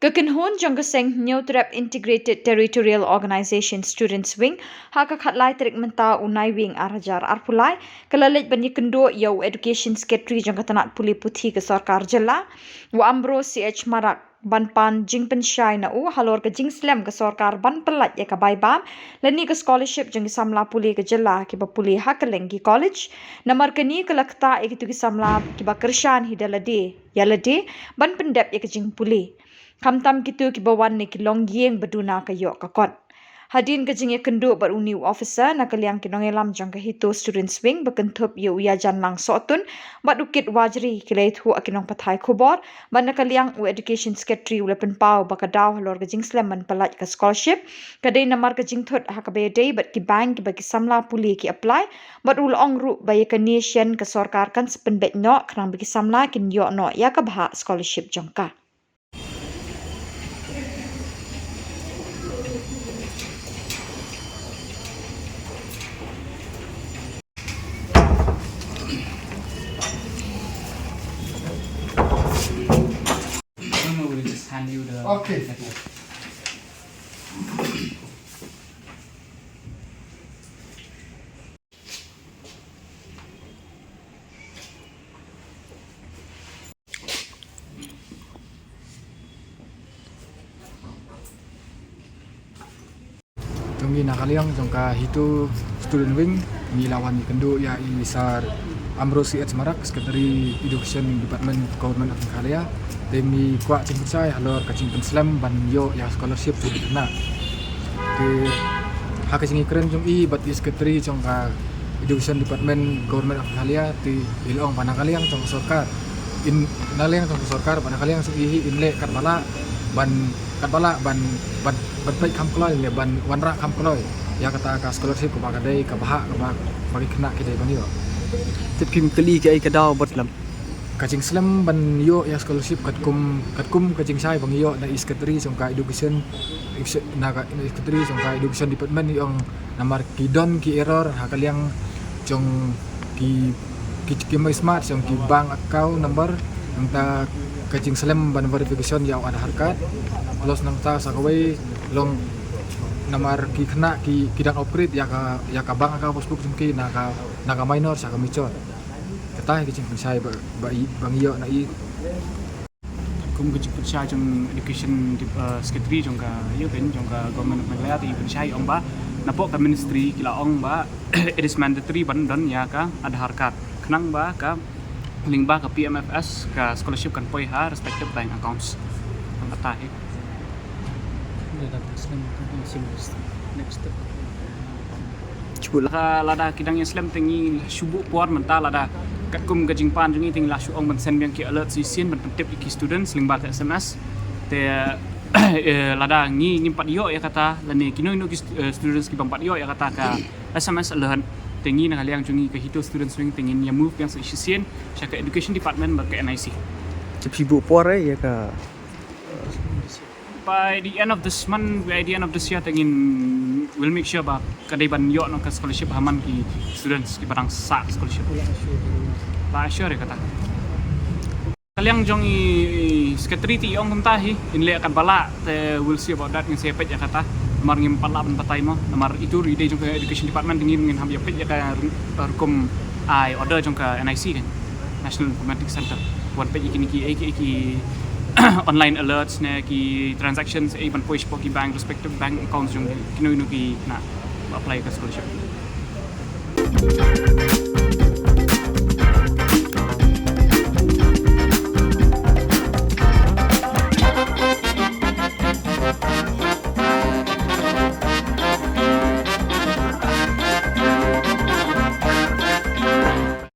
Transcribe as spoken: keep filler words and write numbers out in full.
Ka kynhun jong ka seng Hynñiewtrep Integrated Territorial Organization Students Wing, ha ka khatlai tarik mynta u Naiwieng ar hajar arphew lai, ka la leit ban ïakynduh ïa u Education Secretary jong ka tnat pule puthi ka sorkar jylla, u Ambrose C H Marak, ban pan jingpynshai na u halor ka jingslem ka sorkar ban pyllait ïa ka bai bam lane ka scholarship jong ki samla pule ka jylla kiba pule ha kylleng ki college. Namar kane ka la ktah ïa kito ki samla kiba kyrshan hi da lade ïa lade ban pyndep ïa ka jingpule, khamtam kito kiba wan na ki longïing ba duna ka ïoh ka kot. Hadien ka jingïakynduh bad une u officer, na ka liang ki nongïalam jong ka HITO Students Wing ba kynthup ïa u Ïajanlang Sohtun bad u Kit Wajri, ki la ïathuh ha ki nongpathai khubor ba na ka liang u Education Secretary u la pynpaw ba ka daw halor ka jingslem ban pyllait ka scholarship ka dei namar ka jingthut ha kaba ïadei bad ki bank kiba ki samla pule ki apply, bad u la ong ruh ba ïa kane shen ka sorkar kan sa pynbeit noh khnang ba ki samla kin ïoh noh ïa ka bhah scholarship jong ka. No, no, we'll just hand you the Okay. Network. Jong ngi na ka liang jong ka HITO Student Wing, ngi la wan ïakynduh ïa i Sir Ambrose C H Marak, Secretary Education Department, Government of Meghalaya. Te ngi kwah jingpynshai halor ka jingpynslem ban ïoh ïa scholarship jong ki khynnah. Te ha ka jingïakren jong i bad i Secretary jong ka Education Department, Government of Meghalaya, te i la ong ba na ka liang jong ka sorkar, in, na liang jong ka sorkar bad na ka liang jong i hi, in leh katba lah ban, katba lah ban, ban, ban peit kham kloi ne ban wanrah kham kloi ïa kata ka scholarship kaba ka dei, ka bhah kaba, ba ki khynnah ki dei ban ïoh. Te phim kylli kaei ka daw bad lem? Ka jingslem ban ïoh ïa scholarship katkum, katkum ka jingshai ba ngi ïoh na i Secretary jong ka Education, na ka, na i Secretary jong ka Education Department, i ong namar ki don ki error ha ka liang jong ki, ki, ki MySMART jong ki bank account number, nangta ka jingslem ban verification ïa u Aadhaar card. Plus nangta sa kawei long namar ki khynnah ki, ki dang upgrade ïa ka, ïa ka bank account passbook jong ki na ka, na ka minor sha ka mature. Kata hi ka jingpynshai ba, ba i, ba ngi ïoh na i. Kum ka jingpynshai jong Education Dep-, uh, Secretary jong ka, ïa, jong ka Government of Meghalaya, te i pynshai, ong ba napoh ka ministry ki la ong ba it is mandatory ban don ïa ka Aadhaar card khnang ba ka lyngba ka P M F S ka scholarship kan poi ha respective bank accounts. Kata hi. Next step. Ka lada ki dang ïaslem te ngi shu buh por mynta, lada katkum ka jingpan jong ngi te ngi la shu ong ban send biang ki alert shisien ban pyntip ïa ki students lyngba ka S M S. Te, eh, lada ngi ngim pat ïoh ïa kata, lane kino kino ki stu-, eh, students ki bym pat ïoh ïa kata ka S M S alert, te ngi na ka liang jong ngi ka HITO Students Wing te ngin ïa move biang shisien sha ka Education Department bad ka N I C. Te phi buh por, eh, ïa ka By the end of this month, by the end of this year, te ngin, we'll make sure ba ka dei ban ïoh noh ka scholarship ha man ki students kiba dang sah scholarship. La assure ïa kata. Ka liang jong i, i secretary te i ong kumta hi, in leh katba lah, te we'll see about that, ngin sa peit ïa kata. Namar ngim pat lah ban batai mo, namar itu i dei jong ka Education Department, te ngin, ngin hap ïa peit ïa ka ru-, rukom ai order jong ka N I C kan. National Informatics Center. Wan peit ïa kine ki, eh, ki, eh, ki online alerts ne ki transactions, eh, ban poi shapoh ki bank, respective bank accounts jong kino kino ki khynnah ba apply ka scholarship.